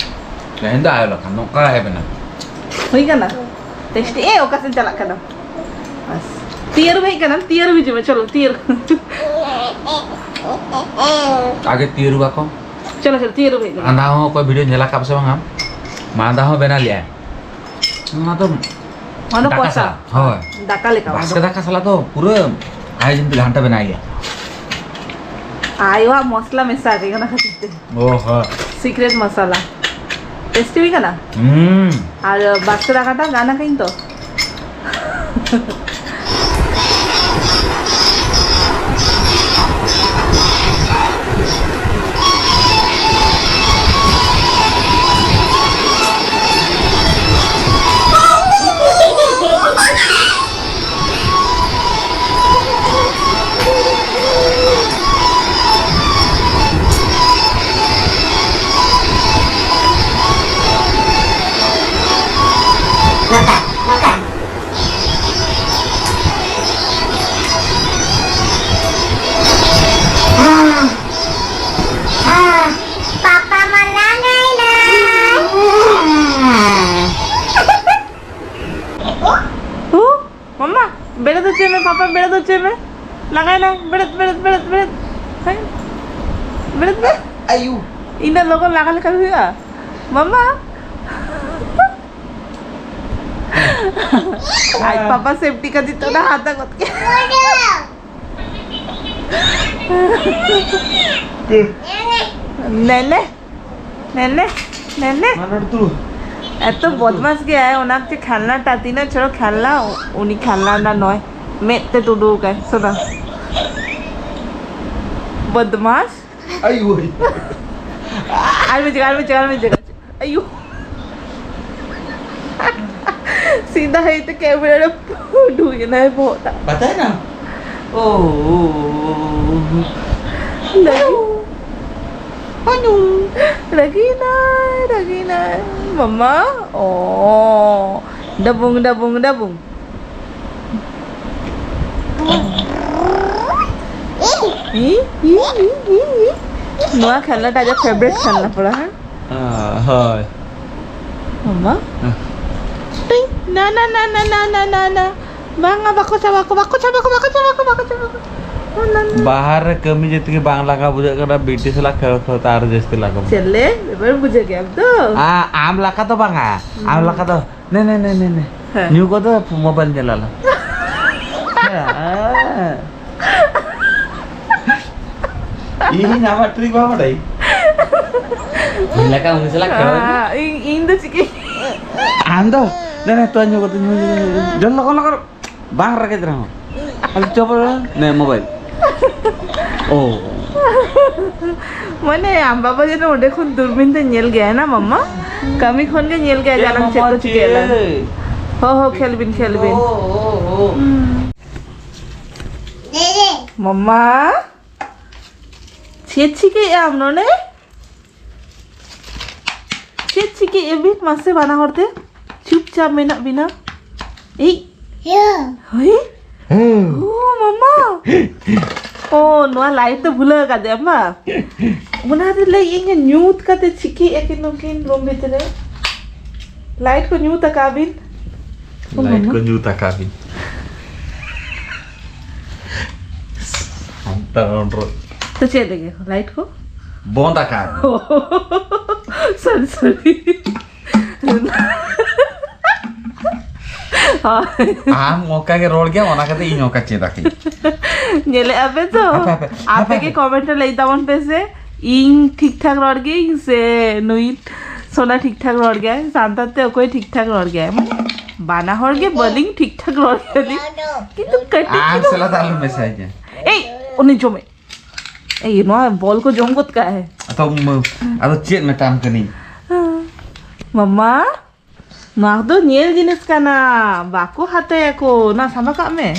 ᱛᱮᱦᱮᱧ ᱫᱚ ᱟᱭᱳ ᱞᱮᱠᱟ, ᱱᱚᱝᱠᱟ ᱟᱭᱳ ᱵᱮᱱᱟᱣ᱾ ᱦᱩᱭ ᱠᱟᱱᱟ? ᱴᱮᱥᱴ, ᱮ, ᱚᱠᱟ ᱥᱮᱫ ᱪᱟᱞᱟᱜ ᱠᱟᱱᱟ? ᱵᱟᱥ᱾ ᱛᱤ ᱟᱹᱨᱩᱵ ᱦᱮᱡ ᱠᱟᱱᱟᱢ? ᱛᱤ ᱟᱹᱨᱩᱵ ᱦᱤᱡᱩᱜ ᱢᱮ, ᱪᱚᱞᱚ, ᱛᱤ ᱟᱹᱨᱩᱵ᱾ ᱟᱜᱮ ᱛᱤ ᱟᱹᱨᱩᱵ ᱟᱠᱚ᱾ ᱪᱚᱞᱚ, ᱪᱚᱞᱚ, ᱛᱤ ᱟᱹᱨᱩᱵ ᱦᱮᱡ ᱠᱟᱱᱟ᱾ ᱟᱸᱫᱟ ᱦᱚᱸ ᱚᱠᱚᱭ ᱵᱷᱤᱰᱤᱭᱳ ᱧᱮᱞ ᱟᱠᱟᱫ ᱥᱮ ᱵᱟᱝᱟ? ᱢᱟ ᱟᱸᱫᱟ ᱦᱚᱸ ᱵᱮᱱᱟᱣ ᱞᱮᱜᱼᱟᱭ᱾ ᱚᱱᱟ ᱫᱚ ᱚᱱᱟ ᱫᱚ ᱫᱟᱠᱟ ᱠᱚᱥᱟ᱾ ᱥᱟᱞᱟᱜ, ᱦᱳᱭ᱾ ᱫᱟᱠᱟ ᱞᱮᱠᱟ ᱚᱱᱟ ᱵᱟᱥᱠᱮ ᱫᱚ᱾ ᱫᱟᱠᱟ ᱥᱟᱞᱟᱜ ᱫᱚ ᱯᱩᱨᱟᱹ ᱟᱭ ᱡᱤᱱ ᱜᱷᱟᱱᱴᱟ ᱵᱮᱱᱟᱣ ᱜᱮᱭᱟ᱾ ᱟᱭᱳᱣᱟᱜ ᱢᱚᱥᱞᱟ ᱢᱮᱥᱟ ᱟᱠᱟᱱᱟ ᱚᱱᱟ ᱠᱷᱟᱹᱛᱤᱨ ᱛᱮ᱾ ᱚ ᱦᱚᱸ᱾ ᱥᱤᱠᱨᱮᱴ ᱢᱚᱥᱟᱞᱟ᱾ ᱴᱮᱥᱴᱤ ᱦᱩᱭ ᱠᱟᱱᱟ? ᱦᱩᱸ᱾ ᱟᱨ ᱵᱟᱥᱠᱮ ᱫᱟᱠᱟᱴᱟ ᱜᱟᱱ ᱟᱠᱟᱧ ᱛᱚ? Papa malangai na. ᱦᱩ, ᱢᱟᱢᱟ, ᱵᱮᱨᱮᱫ ᱦᱚᱪᱚᱭ ᱢᱮ, ᱯᱟᱯᱟ ᱵᱮᱨᱮᱫ ᱦᱚᱪᱚᱭ ᱢᱮ᱾ ᱞᱟᱜᱟᱭ ᱱᱟᱭ, ᱵᱮᱨᱮᱫ, ᱵᱮᱨᱮᱫ, ᱵᱮᱨᱮᱫ, ᱵᱮᱨᱮᱫ᱾ ᱦᱮᱸ? ᱵᱮᱨᱮᱫ ᱢᱮ᱾ ᱟᱭᱩ᱾ ᱤᱱᱟᱹᱜ ᱞᱚᱜᱚᱱ ᱞᱟᱜᱟ ᱞᱮᱠᱷᱟᱱ ᱦᱩᱭᱩᱜᱼᱟ? ᱢᱟᱢᱟ᱾ ᱟᱡ ᱯᱟᱯᱟ ᱥᱮᱯᱴᱤ ᱠᱷᱟᱹᱛᱤᱨ ᱛᱮ ᱚᱱᱟ ᱦᱟᱛᱟ ᱜᱚᱫ ᱠᱮᱫ᱾ ᱱᱮᱱᱮ, ᱱᱮᱱᱮ, ᱱᱮᱱᱮ᱾ ᱢᱟᱱᱚᱨ ᱛᱩ᱾ ᱮᱛᱚ ᱵᱚᱫᱢᱟᱥ ᱜᱮᱭᱟᱭ, ᱚᱱᱟ ᱪᱮ ᱠᱷᱮᱞᱱᱟ ᱴᱟ, ᱛᱤᱱᱟᱹᱜ ᱪᱚᱨᱚᱠ ᱠᱷᱮᱞᱱᱟ, ᱩᱱᱤ ᱠᱷᱮᱞᱱᱟ ᱨᱮᱱᱟᱜ ᱱᱚᱭ ᱢᱮᱫ ᱛᱮ ᱛᱩᱰᱩ ᱟᱠᱟᱭ, ᱥᱚᱫᱟ᱾ ᱵᱚᱫᱢᱟᱥ᱾ ᱟᱭᱩ᱾ ᱟᱨ ᱢᱤᱫ ᱡᱟᱭᱜᱟ, ᱟᱨ ᱢᱤᱫ ᱡᱟᱭᱜᱟ, ᱟᱨ ᱢᱤᱫ ᱡᱟᱭᱜᱟ᱾ ᱟᱭᱩ᱾ ᱥᱤᱫᱷᱟ ᱦᱮᱡ ᱛᱮ ᱠᱮᱢᱮᱨᱟ ᱨᱮ ᱰᱩᱭ ᱮᱱᱟᱭ ᱵᱚᱦᱚᱜ ᱴᱟᱜ᱾ ᱵᱟᱛᱟᱭ ᱱᱟ? ᱳ᱾ ᱞᱟᱹᱜᱤ-, ᱨᱟᱹᱜᱤᱱᱟᱭ, ᱨᱟᱹᱜᱤᱱᱟᱭ᱾ ᱢᱟᱢᱟ᱾ ᱳ᱾ ᱰᱟᱵᱩᱝ, ᱰᱟᱵᱩᱝ, ᱰᱟᱵᱩᱝ᱾ ᱤ, ᱤ, ᱤ, ᱤ, ᱤ᱾ ᱱᱚᱣᱟ ᱠᱷᱮᱞᱱᱟᱴᱟ ᱟᱡᱟᱜ ᱯᱷᱮᱵᱟᱨᱤᱴ ᱠᱷᱮᱞᱱᱟ ᱯᱟᱲᱟ, ᱦᱮᱸ? ᱦᱮᱸ, ᱦᱳᱭ᱾ ᱢᱟᱢᱟ᱾ ᱦᱮᱸ᱾ ᱴᱤᱝ᱾ ᱱᱟ, ᱱᱟ, ᱱᱟ᱾ ᱵᱟᱝᱟ, ᱵᱟᱠᱚ ᱪᱟᱵᱟ ᱠᱚ, ᱵᱟᱠᱚ ᱪᱟᱵᱟ ᱠᱚ, ᱵᱟᱠᱚ ᱪᱟᱵᱟ ᱠᱚ, ᱵᱟᱠᱚ ᱪᱟᱵᱟ ᱠᱚ᱾ ᱱᱟ, ᱱᱟ, ᱱᱟ᱾ ᱵᱟᱦᱟᱨ ᱨᱮ ᱠᱟᱹᱢᱤ ᱡᱮᱛᱮ ᱜᱮ ᱵᱟᱝ ᱞᱟᱸᱜᱟ ᱵᱩᱡᱷᱟᱹᱜ ᱠᱟᱱᱟ, ᱵᱤᱴᱤ ᱥᱟᱞᱟᱜ ᱠᱷᱮᱞ ᱠᱷᱮᱞ ᱛᱮ ᱟᱨ ᱡᱟᱹᱥᱛᱤ ᱞᱟᱸᱜᱟ ᱵᱩᱡᱷᱟᱹᱜ᱾ ᱪᱮᱫ ᱞᱮ? ᱮᱵᱟᱨ ᱵᱩᱡᱷᱟᱹᱣ ᱠᱮᱜ ᱟᱢ ᱛᱚ? ᱟ-, ᱟᱢ ᱞᱮᱠᱟ ᱫᱚ ᱵᱟᱝᱟ᱾ ᱟᱢ ᱦᱩᱸ᱾ ᱞᱮᱠᱟ ᱫᱚ ᱱᱮ, ᱱᱮ, ᱱᱮ, ᱱᱮ, ᱱᱮ᱾ ᱦᱮᱸ᱾ ᱧᱩ ᱠᱚᱫᱚ ᱢᱳᱵᱟᱭᱤᱞ ᱧᱮᱞ ᱟᱞᱟᱝ᱾ ᱦᱮᱸ᱾ ᱤᱧ ᱟᱢᱟᱜ ᱴᱨᱤᱠ ᱵᱟᱢ ᱵᱟᱰᱟᱭ? ᱩᱱᱤ ᱞᱮᱠᱟ ᱩᱱᱤ ᱥᱟᱞᱟᱜ ᱠᱷᱮᱞ ᱢᱮ᱾ ᱤᱧ ᱤᱧ ᱫᱚ ᱪᱤᱠᱟᱹ? ᱟᱢ ᱫᱚ ᱫᱮ ᱱᱮ ᱛᱚ ᱧᱩ ᱠᱟᱛᱮ ᱧᱩ ᱧᱩ ᱧᱩ ᱡᱚᱞ ᱞᱚᱜᱚᱱ ᱞᱚᱜᱚᱱ ᱵᱟᱝ ᱨᱮᱜᱮᱡ ᱨᱮᱦᱚᱸ ᱟᱫᱚ ᱪᱚᱯᱚᱞ ᱱᱮ ᱢᱳᱵᱟᱭᱤᱞ᱾ ᱳ᱾ ᱢᱟᱱᱮ ᱟᱢ ᱵᱟᱵᱟ ᱡᱮᱱᱚ ᱚᱸᱰᱮ ᱠᱷᱚᱱ ᱫᱩᱨᱵᱤᱱ ᱛᱮ ᱧᱮᱞ ᱜᱮᱭᱟ ᱱᱟ ᱢᱟᱢᱟ᱾ ᱠᱟᱹᱢᱤ ᱠᱷᱚᱱ ᱜᱮ ᱧᱮᱞ ᱜᱮᱭᱟ ᱡᱟᱱᱟᱝ ᱪᱮᱫ ᱠᱚ ᱪᱤᱠᱟᱹᱭᱟ᱾ ᱦᱚ ᱦᱚ ᱠᱷᱮᱞ ᱵᱤᱱ ᱠᱷᱮᱞ ᱵᱤᱱ᱾ ᱢᱟᱢᱟ᱾ ᱪᱮᱫ ᱪᱤᱠᱟᱹᱭᱮᱫ ᱟᱢ ᱱᱚᱰᱮ? ᱪᱮᱫ ᱪᱤᱠᱟᱹᱭᱮᱫ ᱵᱤᱱ? ᱢᱟᱥᱮ ᱵᱟᱱᱟ ᱦᱚᱲ ᱛᱮ ᱪᱩᱯᱪᱟᱯ ᱢᱮᱱᱟᱜ ᱵᱤᱱᱟ᱾ ᱤᱡ᱾ ᱦᱳᱭ᱾ ᱳ ᱢᱟᱢᱟ᱾ ᱳ, ᱱᱚᱣᱟ ᱞᱟᱭᱤᱴ ᱫᱚ ᱵᱷᱩᱞᱟᱹᱣ ᱠᱟᱫᱮᱭᱟ ᱢᱟ᱾ ᱚᱱᱟ ᱛᱮ ᱞᱟᱹᱭ ᱤᱧ ᱧᱩᱛ ᱠᱟᱛᱮ ᱪᱤᱠᱟᱹᱭᱮᱫ ᱠᱤᱱ ᱱᱩᱠᱤᱱ ᱨᱩᱢ ᱵᱷᱤᱛᱨᱤ ᱨᱮ᱾ ᱞᱟᱭᱤᱴ ᱠᱚ ᱧᱩᱛ ᱟᱠᱟᱫ ᱵᱤᱱ᱾ ᱳ ᱞᱟᱭᱤᱴ ᱢᱟᱢᱟ᱾ ᱠᱚ ᱧᱩᱛ ᱟᱠᱟᱫ ᱵᱤᱱ᱾ ᱥᱟᱱᱛᱟᱲ ᱦᱚᱲ᱾ ᱛᱚ ᱪᱮᱫ ᱞᱟᱹᱜᱤᱫ ᱞᱟᱭᱤᱴ ᱠᱚ? ᱵᱚᱱᱫ ᱟᱠᱟᱫ᱾ ᱥᱚᱨᱤ, ᱥᱚᱨᱤ᱾ ᱦᱳᱭ᱾ ᱟᱢ ᱚᱱᱠᱟ ᱜᱮ ᱨᱚᱲ ᱜᱮᱭᱟᱢ, ᱚᱱᱟ ᱠᱷᱟᱹᱛᱤᱨ ᱤᱧ ᱚᱱᱠᱟ ᱪᱮᱫ ᱟᱠᱟᱹᱧ᱾ ᱧᱮᱞᱮᱫᱼᱟ ᱯᱮ ᱛᱚ? ᱦᱟᱯᱮ, ᱦᱟᱯᱮ, ᱟᱯᱮ ᱦᱟᱯᱮ, ᱜᱮ ᱦᱟᱯᱮ᱾ ᱠᱚᱢᱮᱱᱴ ᱨᱮ ᱞᱟᱹᱭ ᱛᱟᱵᱚᱱ ᱯᱮ ᱥᱮ, ᱤᱧ ᱴᱷᱤᱠ ᱴᱷᱟᱠ ᱨᱚᱲ ᱜᱤᱭᱟᱹᱧ ᱥᱮ ᱱᱩᱭ ᱥᱳᱱᱟ ᱴᱷᱤᱠ ᱴᱷᱟᱠ ᱨᱚᱲ ᱜᱮᱭᱟᱭ, ᱥᱟᱱᱛᱟᱲ ᱛᱮ ᱚᱠᱚᱭ ᱴᱷᱤᱠ ᱴᱷᱟᱠ ᱨᱚᱲ ᱜᱮᱭᱟᱭ? ᱢᱟᱱᱮ ᱵᱟᱱᱟ ᱦᱚᱲ ᱜᱮ ᱵᱟᱹᱞᱤᱧ ᱴᱷᱤᱠ ᱴᱷᱟᱠ ᱨᱚᱲ ᱜᱮᱭᱟᱞᱤᱧ, ᱠᱤᱱᱛᱩ ᱠᱟᱹᱴᱤᱡ ᱟᱢ ᱪᱩᱞᱩᱝ ᱥᱟᱞᱟᱜ ᱫᱚ ᱟᱞᱚᱢ ᱢᱮᱥᱟᱭᱤᱧᱟ᱾ ᱮᱭ, ᱩᱱᱤ ᱡᱚᱢᱮ᱾ ᱮᱭ, ᱱᱚᱣᱟ ᱵᱚᱞ ᱠᱚ ᱡᱚᱢ ᱜᱚᱫ ᱠᱟᱜᱼᱟᱭ᱾ ᱟᱫᱚ ᱢ-, ᱟᱫᱚ ᱪᱮᱫ ᱢᱮᱛᱟᱢ ᱠᱟᱹᱱᱟᱹᱧ? ᱢᱟᱢᱟ, ᱱᱚᱣᱟ ᱫᱚ ᱧᱮᱞ ᱡᱤᱱᱤᱥ ᱠᱟᱱᱟ, ᱵᱟᱠᱚ ᱦᱟᱛᱟᱭᱟᱠᱚ᱾ ᱚᱱᱟ ᱥᱟᱢᱟ ᱠᱟᱜ ᱢᱮ᱾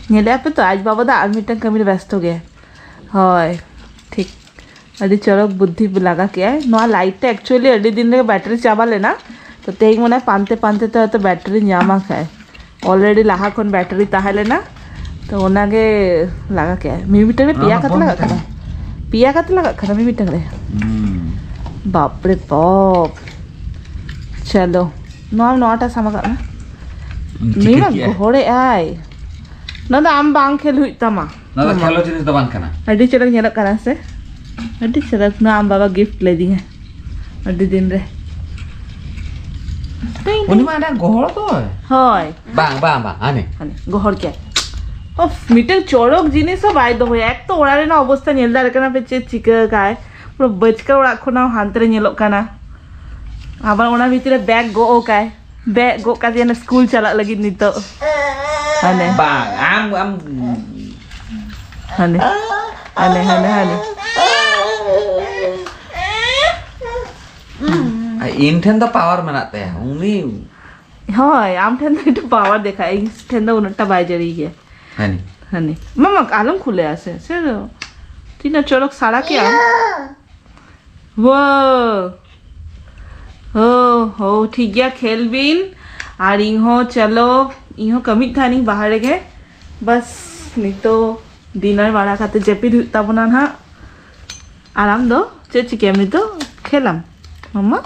ᱧᱮᱞᱮᱜᱼᱟ ᱯᱮ ᱛᱚ, ᱟᱡ ᱵᱟᱵᱟ ᱫᱚ ᱟᱨ ᱢᱤᱫᱴᱟᱝ ᱠᱟᱹᱢᱤ ᱨᱮ ᱵᱮᱥᱛᱚ ᱜᱮ᱾ ᱦᱳᱭ, ᱴᱷᱤᱠ᱾ ᱟᱹᱰᱤ ᱪᱚᱨᱚᱠ ᱵᱩᱫᱽᱫᱷᱤ ᱞᱟᱜᱟ ᱠᱮᱜᱼᱟᱭ᱾ ᱱᱚᱣᱟ ᱞᱟᱭᱤᱴ ᱛᱮ actually ᱟᱹᱰᱤ ᱫᱤᱱ ᱨᱮᱜᱮ ᱵᱮᱴᱟᱨᱤ ᱪᱟᱵᱟ ᱞᱮᱱᱟ, ᱛᱚ ᱛᱮᱦᱮᱧ ᱢᱚᱱᱮ ᱦᱚᱭ ᱯᱟᱱᱛᱮ ᱯᱟᱱᱛᱮ ᱛᱮ ᱦᱚᱭᱛᱚ ᱵᱮᱴᱟᱨᱤ ᱧᱟᱢ ᱟᱠᱟᱫᱼᱟᱭ᱾ Already ᱞᱟᱦᱟ ᱠᱷᱚᱱ ᱵᱮᱴᱟᱨᱤ ᱛᱟᱦᱮᱸ ᱞᱮᱱᱟ, ᱛᱚ ᱚᱱᱟᱜᱮ ᱞᱟᱜᱟ ᱠᱮᱜᱼᱟᱭ᱾ ᱢᱤᱢᱤᱫᱴᱟᱝ ᱨᱮ ᱚᱱᱟ ᱯᱮᱭᱟ ᱢᱟ ᱠᱟᱛᱮ ᱵᱚᱱᱫᱚ ᱞᱟᱜᱟᱜ ᱠᱟᱱᱟ᱾ ᱛᱟᱦᱮᱸ᱾ ᱯᱮᱭᱟ ᱠᱟᱛᱮ ᱞᱟᱜᱟᱜ ᱠᱟᱱᱟ ᱢᱤᱢᱤᱫᱴᱟᱝ ᱨᱮ᱾ ᱦᱩᱸ᱾ ᱵᱟᱯ ᱨᱮ ᱵᱟᱯ᱾ ᱪᱚᱞᱚ, ᱱᱚᱣᱟ ᱱᱚᱣᱟᱴᱟᱜ ᱥᱟᱢᱟ ᱠᱟᱜ ᱢᱮ᱾ ᱪᱤᱠᱟᱹ ᱱᱩᱭ ᱢᱟ ᱠᱮᱜᱼᱟᱭ? ᱜᱚᱦᱚᱲᱮᱜᱼᱟᱭ᱾ ᱱᱚᱣᱟ ᱫᱚ ᱟᱢ ᱵᱟᱝ ᱠᱷᱮᱞ ᱦᱩᱭᱩᱜ ᱛᱟᱢᱟ᱾ ᱱᱚᱣᱟ ᱫᱚ ᱠᱷᱮᱞᱳ ᱡᱤᱱᱤᱥ ᱫᱚ ᱵᱟᱝ ᱠᱟᱱᱟ᱾ ᱟᱹᱰᱤ ᱪᱚᱨᱚᱠ ᱧᱮᱞᱚᱜ ᱠᱟᱱᱟ ᱥᱮ? ᱟᱹᱰᱤ ᱪᱚᱨᱚᱠ᱾ ᱱᱚᱣᱟ ᱟᱢ ᱵᱟᱵᱟ ᱜᱤᱯᱷᱴ ᱞᱮᱫᱤᱧᱟ ᱟᱹᱰᱤ ᱫᱤᱱ ᱨᱮ᱾ ᱩᱱᱤ ᱢᱟ ᱚᱱᱟ ᱜᱚᱦᱚᱲ ᱫᱚᱭ᱾ ᱦᱳᱭ᱾ ᱵᱟᱝ, ᱵᱟᱝ, ᱵᱟᱝ, ᱦᱟᱱᱮ᱾ ᱦᱟᱱᱮ, ᱜᱚᱦᱚᱲ ᱠᱮᱫ᱾ ᱚᱯᱷ, ᱢᱤᱫᱴᱟᱝ ᱪᱚᱨᱚᱠ ᱡᱤᱱᱤᱥ ᱦᱚᱸ ᱵᱟᱭ ᱫᱚᱦᱚᱭᱟ᱾ ᱮᱠ ᱛᱚ ᱚᱲᱟᱜ ᱨᱮᱱᱟᱜ ᱚᱵᱚᱥᱛᱟ ᱧᱮᱞ ᱫᱟᱲᱮᱭᱟᱜ ᱠᱟᱱᱟ ᱯᱮ, ᱪᱮᱫ ᱪᱤᱠᱟᱹ ᱠᱟᱭ, ᱯᱩᱨᱟᱹ ᱵᱟᱹᱪᱠᱟᱹ ᱚᱲᱟᱜ ᱠᱷᱚᱱᱟᱜ ᱦᱟᱱᱛᱮ ᱨᱮ ᱧᱮᱞᱚᱜ ᱠᱟᱱᱟ᱾ ᱟᱵᱟᱨ ᱚᱱᱟ ᱵᱷᱤᱛᱤᱨ ᱨᱮ ᱵᱮᱜᱽ ᱜᱚᱜ ᱠᱟᱭ, ᱵᱮᱜᱽ ᱜᱚᱜ ᱠᱟᱛᱮ ᱚᱱᱟ ᱥᱠᱩᱞ ᱪᱟᱞᱟᱜ ᱞᱟᱹᱜᱤᱫ ᱱᱤᱛᱚᱜ᱾ ᱦᱟᱱᱮ, ᱵᱟᱝ, ᱟᱢ ᱟᱢ ᱦᱟᱱᱮ, ᱦᱟᱱᱮ, ᱦᱟᱱᱮ, ᱦᱟᱱᱮ᱾ ᱤᱧ ᱴᱷᱮᱱ ᱫᱚ ᱯᱟᱣᱟᱨ ᱢᱮᱱᱟᱜ ᱛᱟᱭᱟ, ᱩᱱᱤ ᱦᱳᱭ, ᱟᱢ ᱴᱷᱮᱱ ᱫᱚ ᱮᱠᱴᱩ ᱯᱟᱣᱟᱨ ᱫᱮᱠᱷᱟᱜᱼᱟ, ᱤᱧ ᱴᱷᱮᱱ ᱫᱚ ᱩᱱᱟᱹᱜᱴᱟ ᱵᱟᱭ ᱡᱟᱹᱨᱤ ᱜᱮᱭᱟ᱾ ᱦᱟᱹᱱᱤ ᱦᱟᱹᱱᱤ, ᱢᱟᱢᱟ, ᱟᱞᱚᱢ ᱠᱷᱩᱞᱮᱭᱟ ᱥᱮ, ᱥᱮ ᱫᱚ ᱛᱤᱱᱟᱹᱜ ᱪᱚᱨᱚᱠ ᱥᱟᱲᱟ ᱠᱮᱜᱼᱟᱢ᱾ ᱣᱳ, ᱦᱳ ᱦᱳ, ᱴᱷᱤᱠ ᱜᱮᱭᱟ, ᱠᱷᱮᱞ ᱵᱤᱱ᱾ ᱟᱨ ᱤᱧ ᱦᱚᱸ, ᱪᱚᱞᱚ, ᱤᱧ ᱦᱚᱸ ᱠᱟᱹᱢᱤᱜ ᱛᱟᱦᱮᱱᱤᱧ ᱵᱟᱦᱨᱮ ᱜᱮ᱾ ᱵᱟᱥ, ᱱᱤᱛᱚᱜ ᱰᱤᱱᱟᱨ ᱵᱟᱲᱟ ᱠᱟᱛᱮ ᱡᱟᱹᱯᱤᱫ ᱦᱩᱭᱩᱜ ᱛᱟᱵᱚᱱᱟ ᱱᱟᱦᱟᱜ᱾ ᱟᱨ ᱟᱢ ᱫᱚ ᱪᱮᱫ ᱪᱤᱠᱟᱹᱭᱟᱢ ᱱᱤᱛᱚᱜ? ᱠᱷᱮᱞᱟᱢ ᱢᱟᱢᱟ?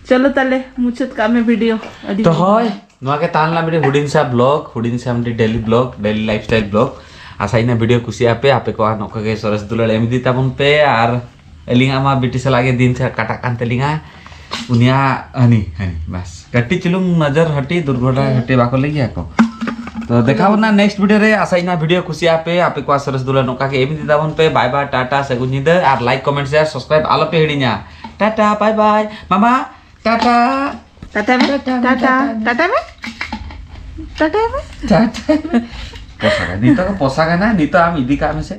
ᱪᱚᱞᱚ ᱛᱟᱦᱞᱮ, ᱢᱩᱪᱟᱹᱫ ᱠᱟᱜ ᱢᱮ ᱵᱷᱤᱰᱤᱭᱳ᱾ ᱟᱹᱰᱤ ᱛᱚ ᱦᱳᱭ, ᱱᱚᱣᱟ ᱜᱮ ᱛᱟᱦᱮᱸ ᱞᱮᱱᱟ ᱢᱤᱫᱴᱮᱱ ᱦᱩᱰᱤᱧ ᱥᱟ ᱵᱞᱚᱜ, ᱦᱩᱰᱤᱧ ᱥᱟ ᱢᱤᱫᱴᱮᱱ daily blog, daily lifestyle blog. ᱟᱥᱟᱭᱤᱧ ᱵᱷᱤᱰᱤᱭᱳ ᱠᱩᱥᱤᱭᱟᱜ ᱯᱮ, ᱟᱯᱮ ᱠᱚᱣᱟᱜ ᱱᱚᱝᱠᱟ ᱜᱮ ᱥᱚᱨᱮᱥ ᱫᱩᱞᱟᱹᱲ ᱮᱢ ᱤᱫᱤ ᱛᱟᱵᱚᱱ ᱯᱮ᱾ ᱟᱨ ᱟᱹᱞᱤᱧᱟᱜ ᱢᱟ ᱵᱤᱴᱤ ᱥᱟᱞᱟᱜ ᱜᱮ ᱫᱤᱱ ᱪᱷᱟ ᱠᱟᱴᱟᱜ ᱠᱟᱱ ᱛᱟᱹᱞᱤᱧᱟ᱾ ᱩᱱᱤᱭᱟᱜ ᱦᱟᱹᱱᱤ ᱦᱟᱹᱱᱤ ᱵᱟᱥ ᱠᱟᱹᱴᱤᱡ ᱪᱩᱞᱩᱝ ᱱᱚᱡᱚᱨ ᱦᱟᱹᱴᱤ ᱫᱩᱨᱜᱷᱚᱴᱚᱱᱟ ᱦᱟᱹᱴᱤ ᱵᱟᱠᱚ ᱞᱟᱹᱭ ᱜᱮᱭᱟ ᱠᱚ᱾ ᱛᱚ ᱫᱮᱠᱷᱟᱣ ᱵᱚᱱᱟ ᱱᱮᱠᱥᱴ ᱵᱷᱤᱰᱤᱭᱳ ᱨᱮ᱾ ᱟᱥᱟᱭᱤᱧ ᱵᱷᱤᱰᱤᱭᱳ ᱠᱩᱥᱤᱭᱟᱜ ᱯᱮ, ᱟᱯᱮ ᱠᱚᱣᱟᱜ ᱥᱚᱨᱮᱥ ᱫᱩᱞᱟᱹᱲ ᱱᱚᱝᱠᱟ ᱜᱮ ᱮᱢ ᱤᱫᱤ ᱛᱟᱵᱚᱱ ᱯᱮ᱾ ᱵᱟᱭ ᱵᱟᱭ, ᱴᱟᱴᱟ, ᱥᱟᱹᱜᱩᱱ ᱧᱤᱫᱟᱹ, ᱟᱨ ᱞᱟᱭᱤᱠ, ᱠᱚᱢᱮᱱᱴ, ᱥᱮᱭᱟᱨ, ᱥᱟᱵᱥᱠᱨᱟᱭᱤᱵ ᱟᱞᱚ ᱯᱮ ᱦᱤᱲᱤᱧᱟ᱾ ᱴᱟᱴᱟ, ᱵᱟᱭ ᱵᱟᱭ, ᱢᱟᱢᱟ, ᱴᱟᱴᱟ᱾ ᱴᱟᱴᱟ ᱢᱮ, ᱴᱟᱴᱟ, ᱴᱟᱴᱟ, ᱴᱟᱴᱟ ᱢᱮ᱾ ᱴᱟᱴᱟ ᱢᱮ, ᱴᱟᱴᱟ ᱢᱮ᱾ ᱴᱟᱴᱟ ᱢᱮ᱾ ᱯᱚᱥᱟ ᱠᱟᱱᱟ, ᱱᱤᱛᱚᱜ ᱫᱚ ᱯᱚᱥᱟ ᱠᱟᱱᱟ, ᱱᱤᱛᱚᱜ ᱟᱢ ᱤᱫᱤ ᱠᱟᱜ ᱢᱮᱥᱮ᱾